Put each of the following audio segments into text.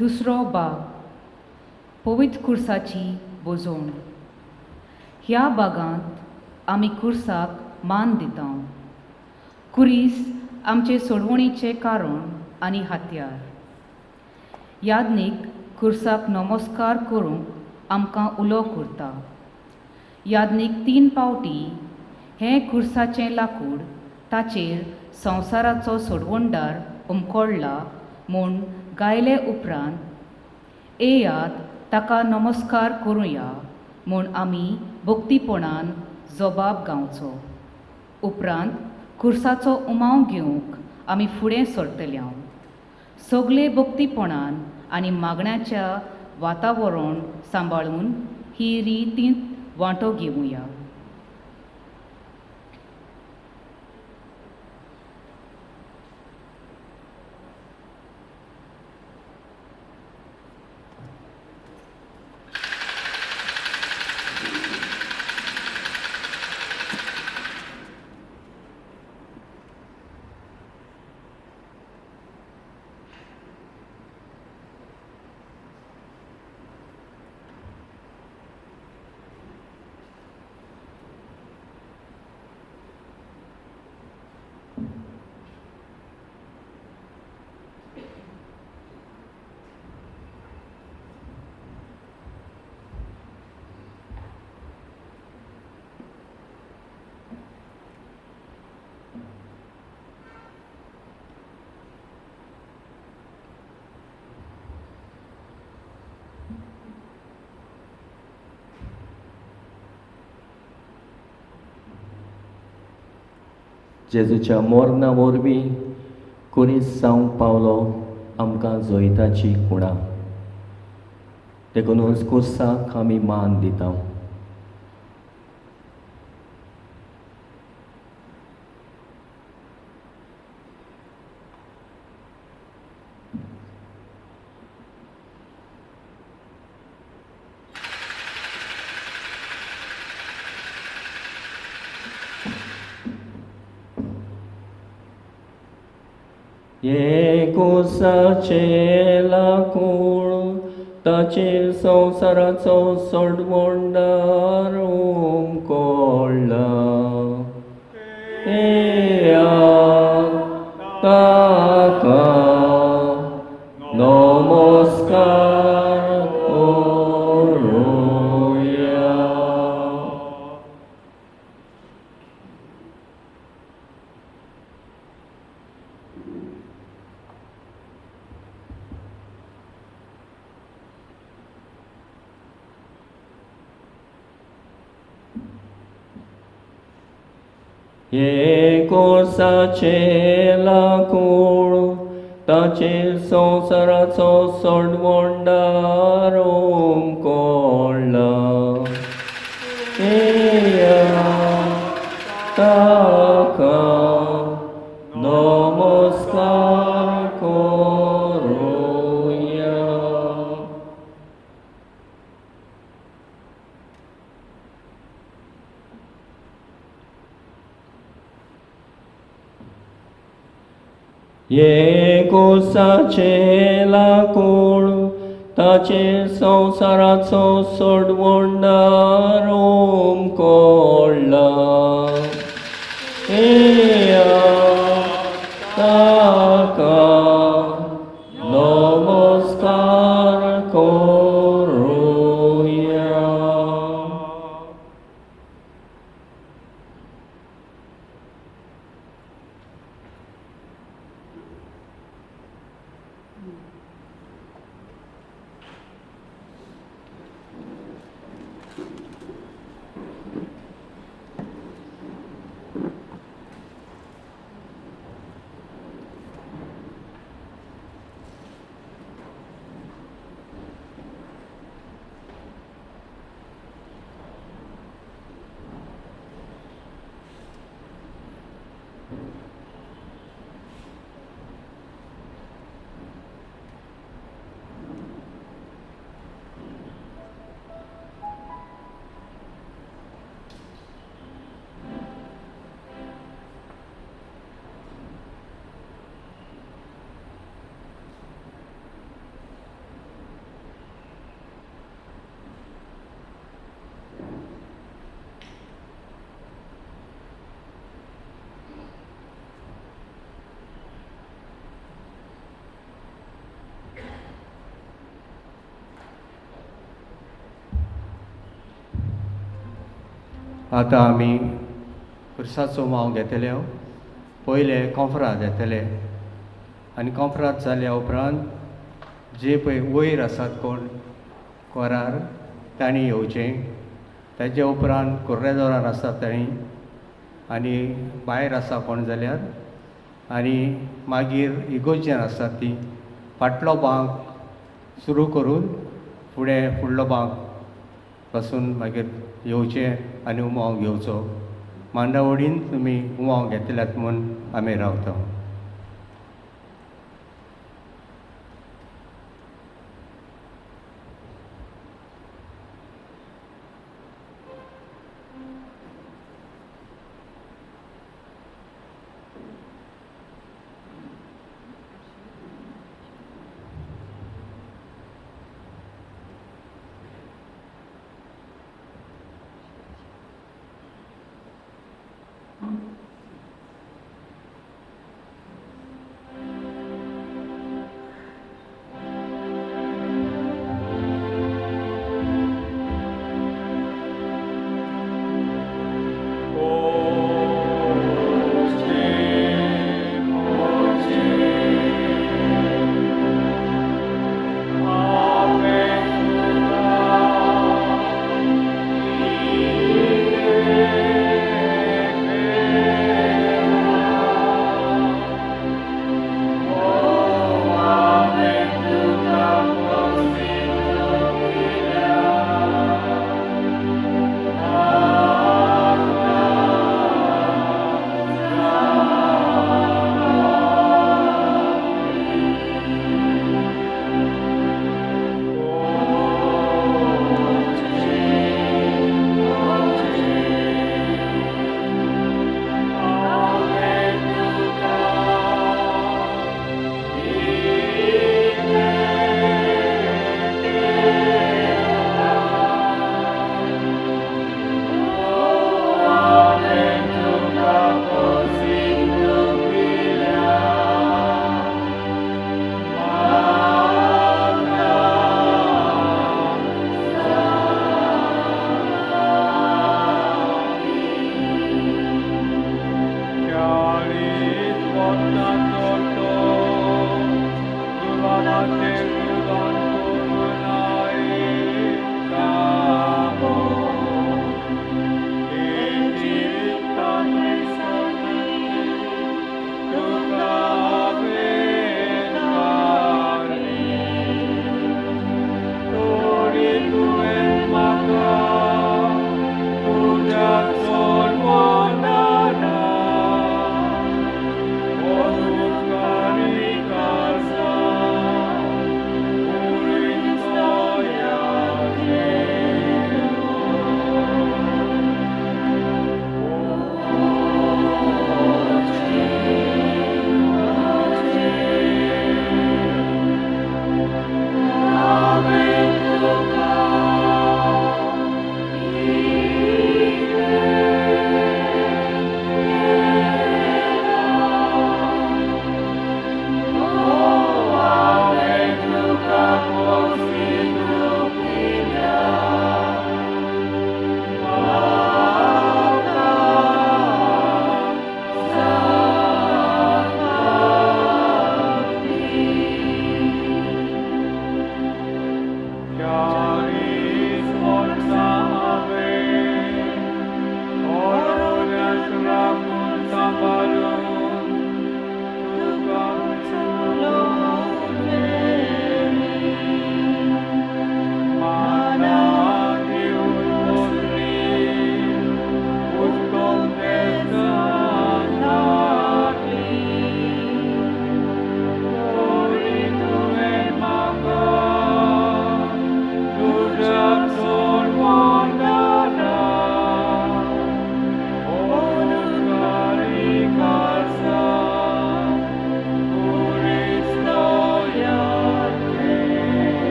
दुसरो भाग, पवित्र कुर्साची भोजवण. ह्या भागांत आमी कुर्साक मान दिता. कुरीस आमचे सोडवणीचें कारण आनी हत्यार. याज्ञीक कुर्साक नमस्कार करूंक आमकां उलो करता. याज्ञीक 3 पावटी हें कुर्साचें लाकूड ताचेर संवसाराचो सोडवणदार उमकोडला म्हूण गायले उपरांत येयात ताका नमस्कार करुया म्हूण आमी भक्तीपणान जबाब गावचो. उपरांत कुर्साचो उमाव घेवंक आमी फुडें सरतले. सगळे भक्तीपणान आनी मागण्याच्या वातावरण सांबाळून ही रितींत वांटो घेवया. जेजूच्या मोरना वरवीं कुरीस जावंक पावलो आमकां जैताची कुणा. देखूनच कुर्साक आमी मान दिता. कुर्साचें लाकूड ताचेर संवसाराचो सोडवणदार उमकोडला. येयात ताका नमस्कार करुया. कुर्साचें लाकूड ताचेर संवसाराचो सोडवणदार उमकोडला. येयात ताका नमस्कार करुया. कुर्साचें लाकूड ताचेर संवसाराचो सोडवणदार उमकोडला. येयात ताका नमस्कार करुया. आतां आमी खुर्साचो माव घेतले, पयले कोंफ्राद येतले आनी कोंफ्राद जाल्या उपरांत जे पळय वयर आसात कोण कोरार तांणी येवचें, ताजे उपरांत कुर्रेदोरान आसात तांणी आनी भायर आसा कोण जाल्यार आनी मागीर इगोर्जेन आसात ती फाटलो बांक सुरू करून फुडें फुडलो बांक पासून मागीर येवचें आनी उमाव घेवचो. मांडावडीन तुमी उमाव घेतल्यात म्हूण आमी रावता.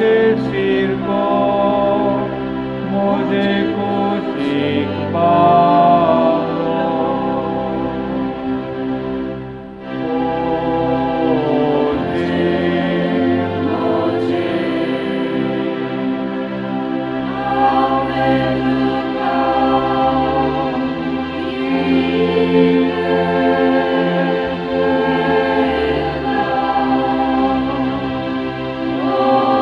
तुजेर शिरको म्हजे कुशीक पावलो. ओ जीव Oh,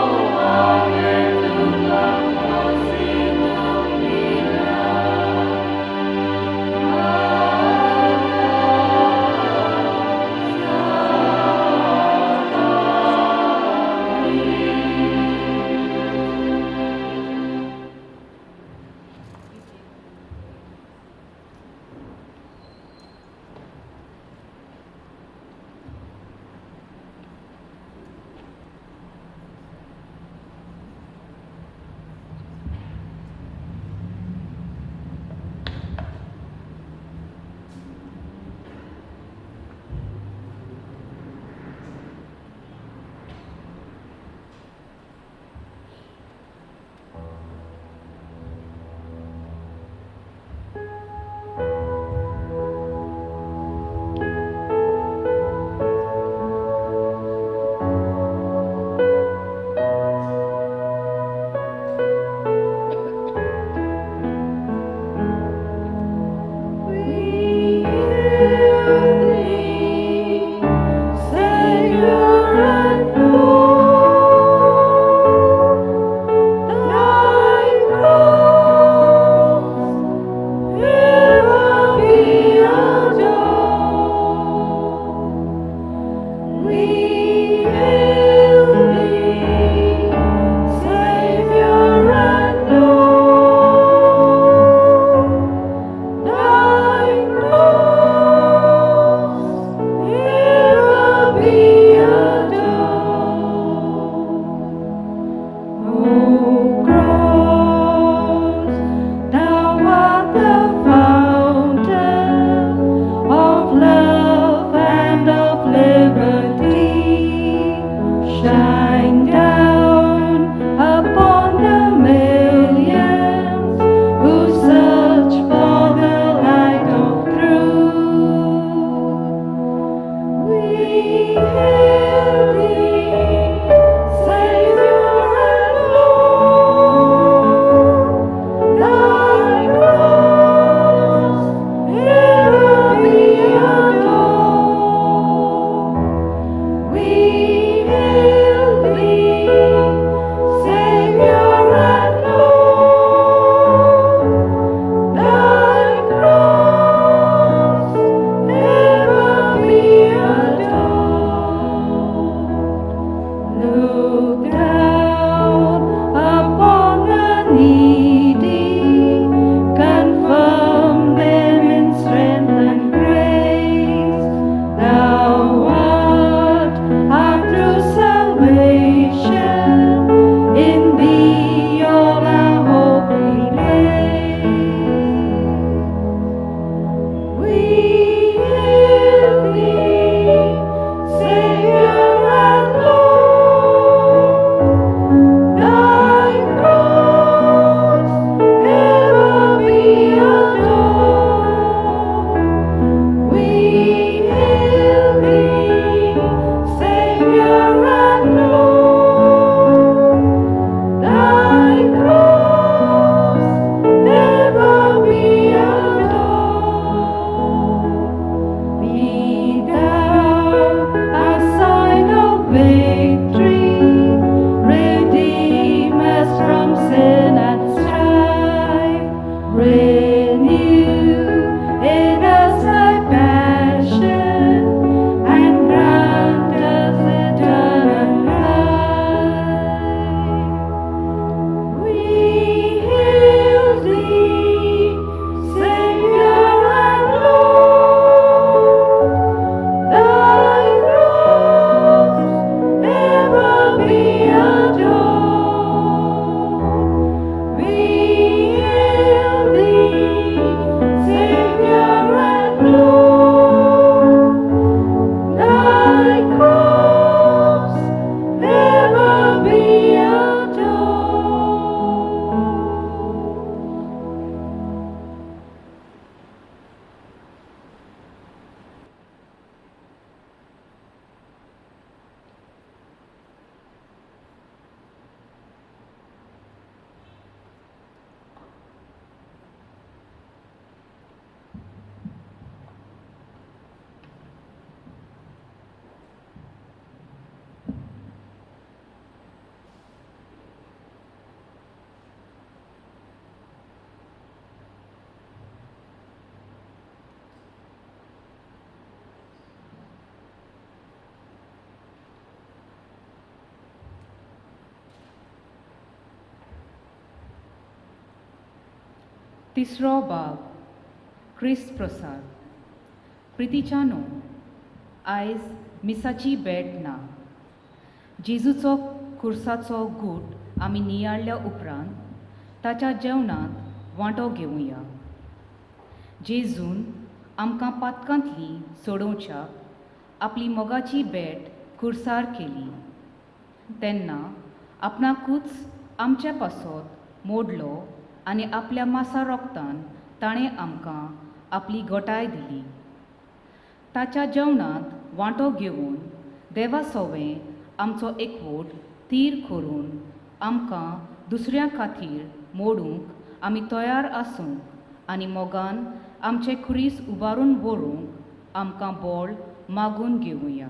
तिसरो भाग क्रिस्त प्रसाद. प्रितीच्या न्हू, आयज मिसाची भेट ना. जेजूचो खुर्साचो गूट आमी नियाळ्ळ्या उपरांत ताच्या जेवणांत वांटो घेवया. जेजून आमकां पातकांतली सोडोवच्याक आपली मोगाची भेट खुर्सार केली तेन्ना आपणाकूच आमच्या पासत मोडलो आनी आपल्या मासा रोगतान ताणें आमकां आपली गोटाय दिली. ताच्या जेवणांत वांटो घेवन देवा सोवें आमचो एकवट तीर करून आमकां दुसऱ्यां खातीर मोडूंक आमी तयार आसूंक आनी मोगान आमचें खुरीस उबारून व्हरूंक आमकां बळ मागून घेवया.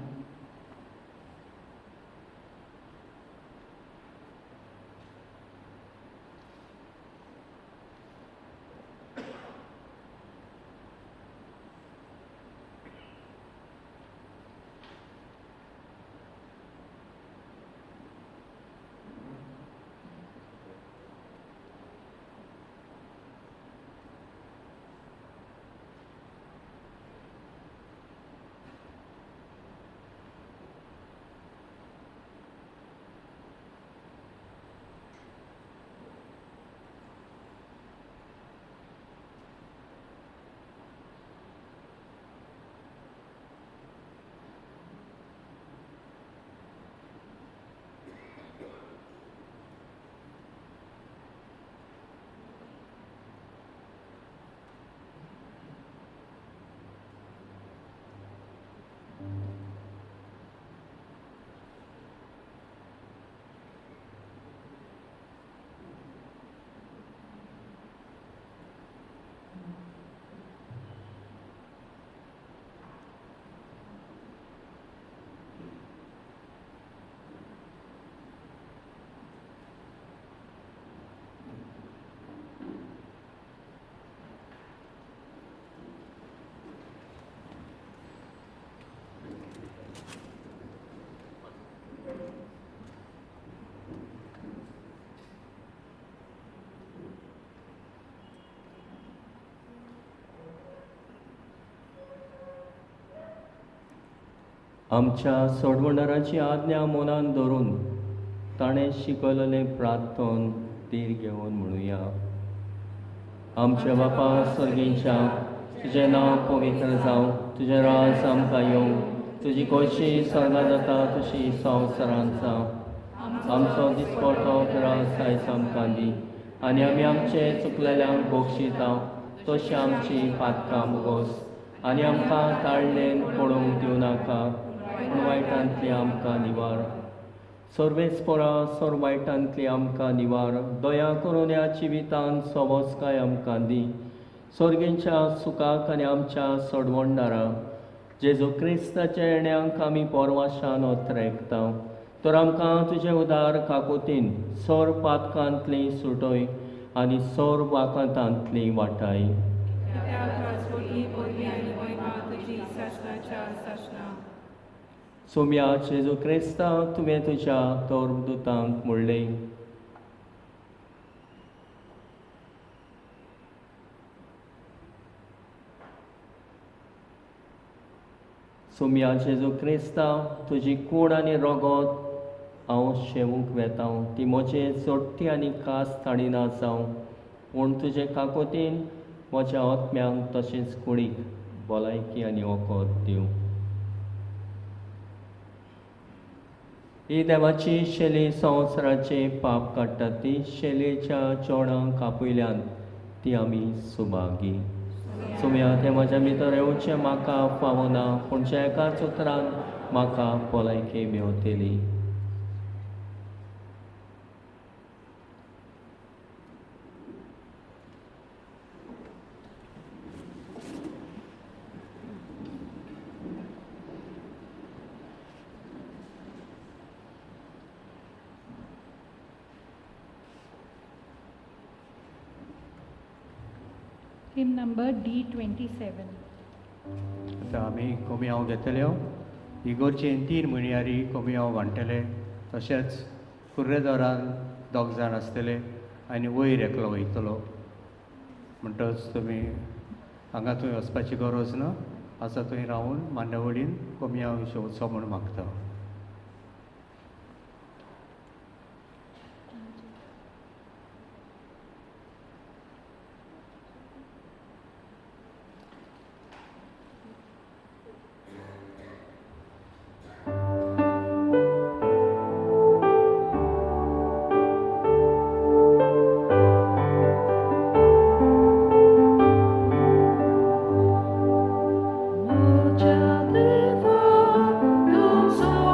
आमच्या सोडवणाराची आज्ञा मनान धरून ताणें शिकयलेलें प्रार्थन धीर घेवन म्हणुया. आमच्या बापा सर्गीच्या, तुजें नांव पवित्र जावं, तुजें राज आमकां येवं, तुजी खोशी सर्गां जाता तशी संवसारांत जावं. आमचो दिसपटो राज आयज आमकां दी आनी आमी आमचे चुकलेल्यांक बक्षिता तशी आमची पातकां मुगोस आनी आमकां ताळणेन पडोवंक दिवं नाका, पूण वायटांतली आमकां निवार. सर्वेस्परा सर वायटांतली आमकां निवार. दया करून ह्या जिवितान सवस्काय आमकां दी. सर्गेच्या सुखाक आनी आमच्या सोडवणदारा जेजू क्रिस्ताच्या येण्यांक आमी पोरवाशान ओतरेकता. तर आमकां तुजे उदार काकोतीन सोर पातकांतली सुटय आनी सोर वाकांतांतली वाटाय. सोम्या जेजू क्रिस्ता, तुवें तुज्या तोरदूतांक म्हणलें, सोम्या जेजू क्रिस्ता, तुजी कूड आनी रगत हांव शेवूंक वेता, ती म्हजे चोडटी आनी कास ताणिना जावं, पूण तुजे काकोतीन म्हज्या आत्म्यांक तशेंच कुडीक भलायकी आनी वखद दिवं. ही देवाची शेली संवसाराचे पाप काडटा, ती शेलेच्या चोणांक कापयल्यान ती आमी सुभागी. सोम्या, तें म्हज्या भितर येवचें म्हाका फावना, पूण ज्या एकाच उतरान म्हाका भलायकी मेवतली. Hymn number D27. आतां आमी कोमियांव घेतले. इगोर्जेन 3 म्हयन्यारी कोमियांव वांट्टले, तशेंच कुर्रेदोरान 2 जाण आसतले आनी वयर एकलो वयतलो. म्हणटच तुमी हांगा थंय वचपाची गरज ना, आसा थंय रावून मांडावळीन कोमयाव जेवचो म्हूण मागता. म्हज्या देवा, तुजो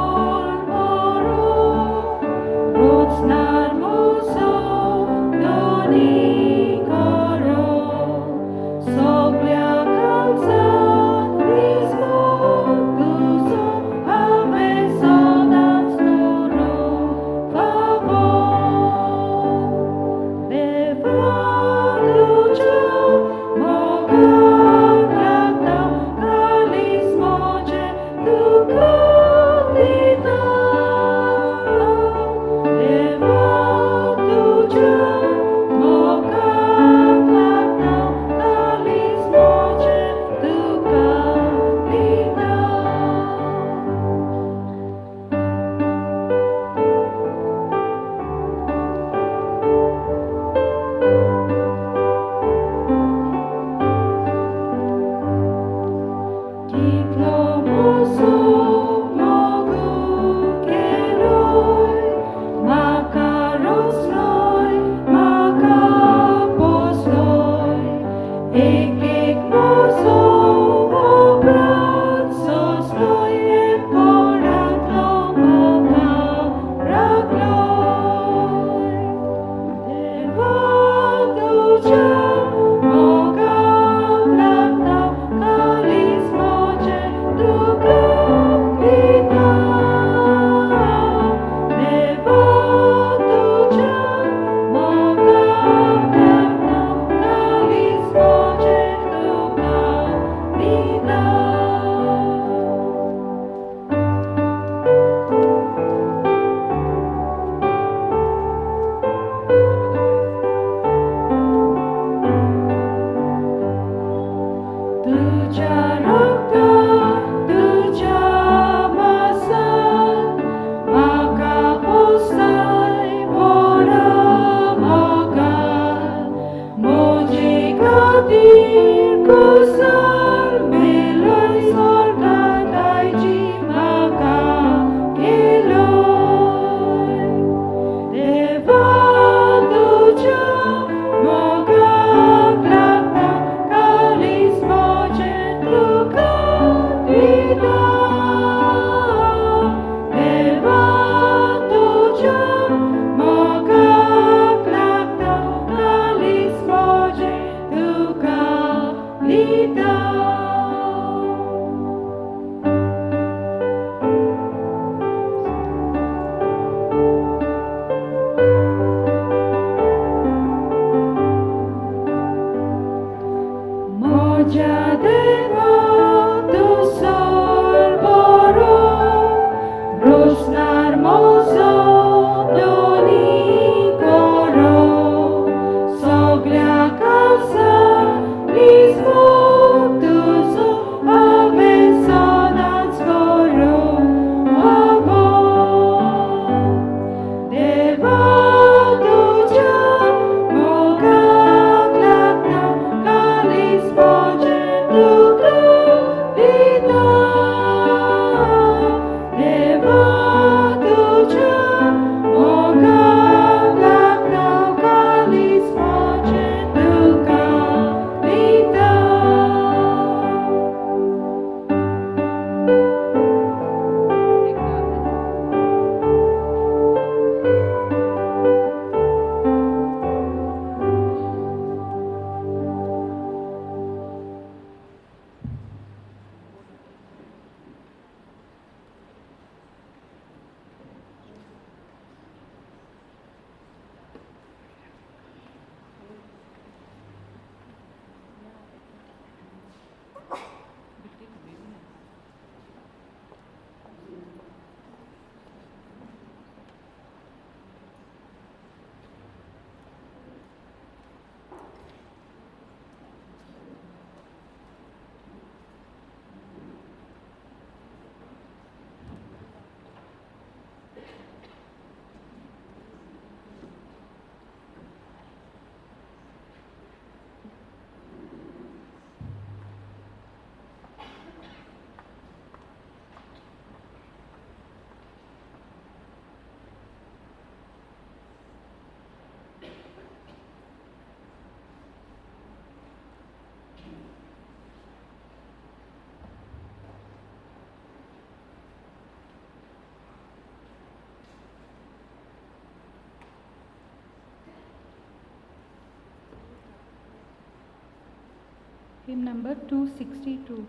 Hymn number 262.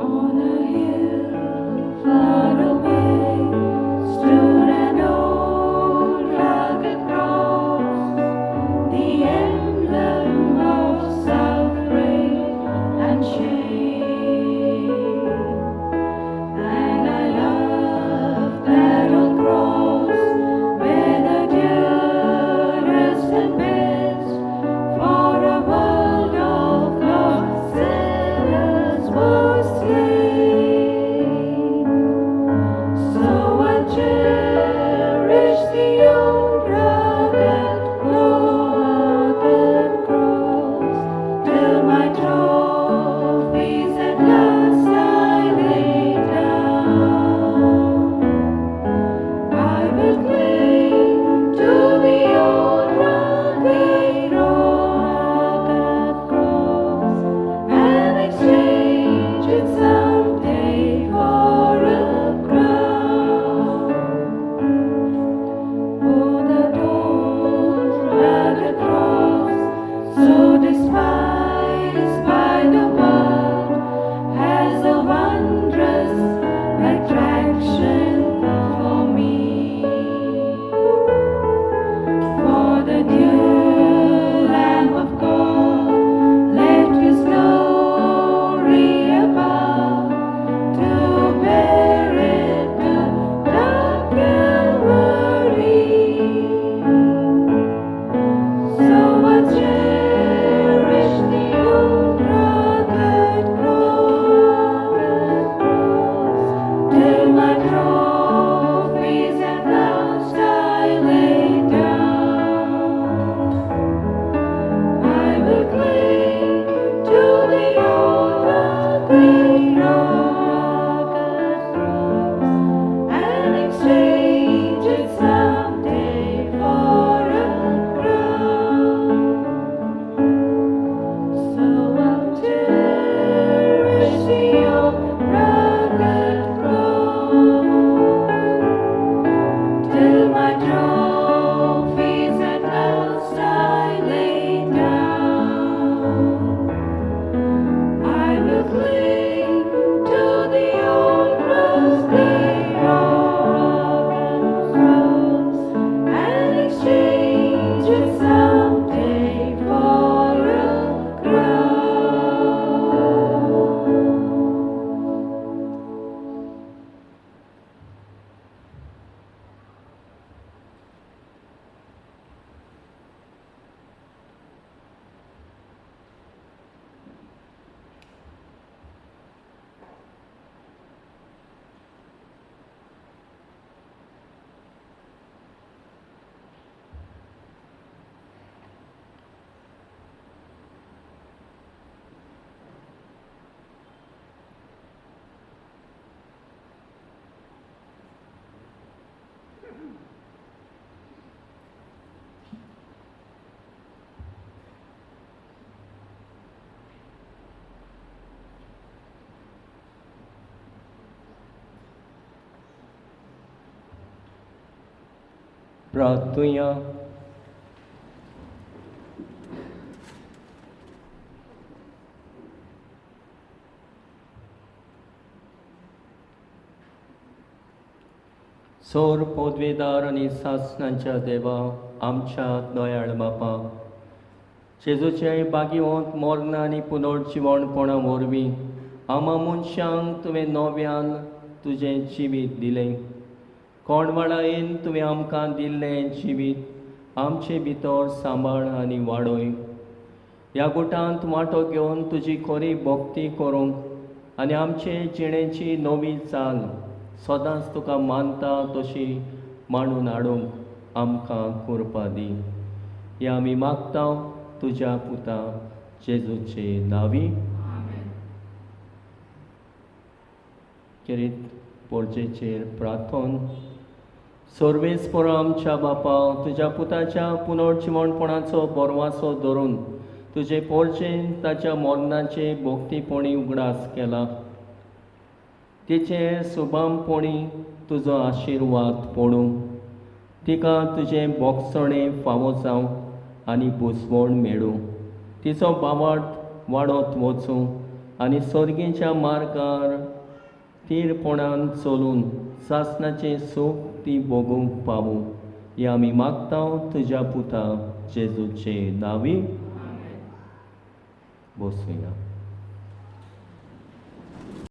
On a hill far away stood an old rugged cross, the emblem of suffering and shame. And I love that old cross where the dearest and best for a world of lost sinners was slain. So I cherish the old rugged cross till my trophies at last I lay down. I will cling to the old rugged cross and exchange it someday for a crown. Oh, that old rugged cross, so despised by the world, has a wondrous attraction for me. For the dear Lamb of God left his glory above to bear it to dark Calvary. So I cherish the old rugged cross till my trophies at last I lay down. I will cling to the old rugged cross and exchange it someday for a crown. So I'll cherish the old rugged cross till my trophies at last I lay down. I will cling to the old rusty cross and exchange it someday for a crown. प्रार्थुया. सोर पदवेदार आनी सासणांच्या देवा, आमच्या दयाळ बापा, जेजूचे बागिवंत मर्ण आनी पुनर्जिवणपणा वरवीं आमा मनशांक तुवें नव्यान तुजें जिवीत दिलें. कोणवाळायेन तुवें आमकां दिल्लें जिवीत आमचे भितर सांबाळ आनी वाडय. ह्या गुटांत वांटो घेवन तुजी खरी भक्ती करूंक आनी आमचे जिणेची नवी चाल सदांच तुका मानता तशी मांडून हाडूंक आमकां कृपा दी. हें आमी मागता तुज्या पुता जेजूचे नांवी. खेरीत पोरजेचेर प्रार्थन. सर्वेस्पोरा आमच्या बापा, तुज्या पुताच्या पुनर्जिवणपणाचो बोरवासो धरून तुजे पोरचेन ताच्या मरणाचे भोक्तीपणी उगडास केला, तिचे सुबामपणी तुजो आशिर्वाद पडूं. तिका तुजें बोगसणें फावो जावं आनी बुसवण मेळूं. तिचो बावाट वाडत वचूं आनी सर्गीच्या मार्गार थीरपणान चलून सासणाचें सूख ती भोगूंक पावूं, हें आमी मागता तुज्या पुता जेजूचे नांवी. बसुया.